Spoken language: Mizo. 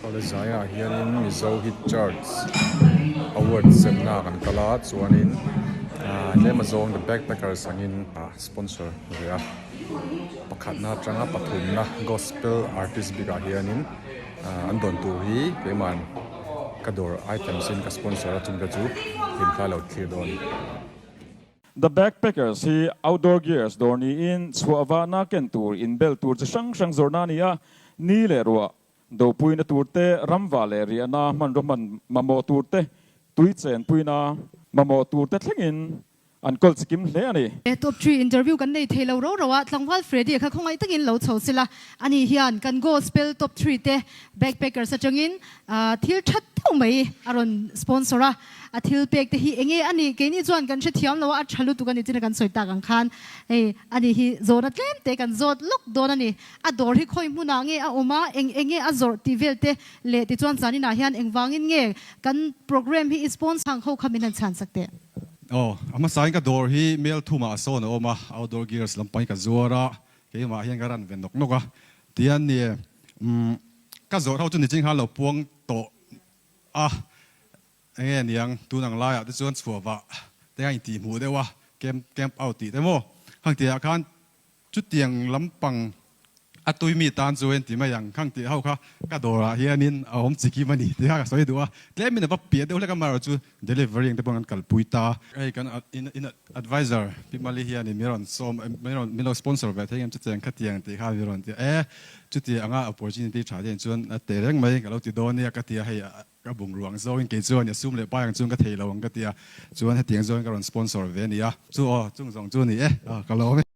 College zaiah hianin Mizo Hit Charts Award semna kan kal a chuanin ah tlem azawng The Backpackers angin ah sponsor ve a pakhatna atanga pathumna gospel artist bikah hianin ah an dawn tur hi keiman ka dawr items in ka sponsor a chungte chu hlimthla lo thlir dawn. The Backpackers hi outdoor gears dawr niin chhuah vahna ken tur inbel tur chi hrang hrang zawrhna a ni a, ni leh ruah dopuina tur te, ramva leh riahna hmanraw hman mamawh tur te, tui chenpuina mamawh tur te thlengin an kawl chikim hle a ni. Top tree interview kan nei thei lo ro ro a, tlangval Freddy kha khawngaih takin lo chho sela, ani hian kan gospel top tree te Backpackers atangin thil that deuh mai a rawn sponsor a. A thil pek te hi enge a nih? Keini chuan kan hrethiam lo a, a tha lutuk a ni chin a kan sawi tak ang khan hei a ni hi zawhna tlem te kan zawt lawk dawn a ni. A dawr hi khawi hmunah nge a awm a, eng enge a zawrh tih vel te leh tichuan zaninah hian engvangin nge kan program hi i sponsor ang ho kha min han chhan sak teh. Aw, a hmasain ka dawr hi mel thumah a sawn a awm a, outdoor gears lampang hi ka zuar a, keimah hian ka ran ve nawk nawk a, tihian ni umm ka zawrh ho chu niching khan lo puang tawh A, enge niang, tun ang laiah te chuan chhuah vah te a intih hmuh deuh a, camp camp out tih te maw? Khang tihah khan chutiang lampang a tui mi tan chuan ti mai ang, khang tih ho kha ka dawrah hianin a awm chi kim a ni tih kha ka sawi duh a, tlemin a va piah deuh hlek a, amaherawhchu chu delivery ang te pawh an kalpui ta. Hei kan in in advisor Pi Mali hianin min rawn sawm min rawn min lo sponsor ve thei em chutiang khatiang tih kha min rawn ti a, e chuti anga opportunity tha te chuan a teh reng mai ka lo ti dawn nia ka ti a, hei ka bungrua ang zawngin kei chuan a sum leh pai ang chuan ka thei lo ang ka ti a, chuan hetiang zawngin ka rawn sponsor ve a ni a, chu aw chung zawng chu a ni e, ka lawm e.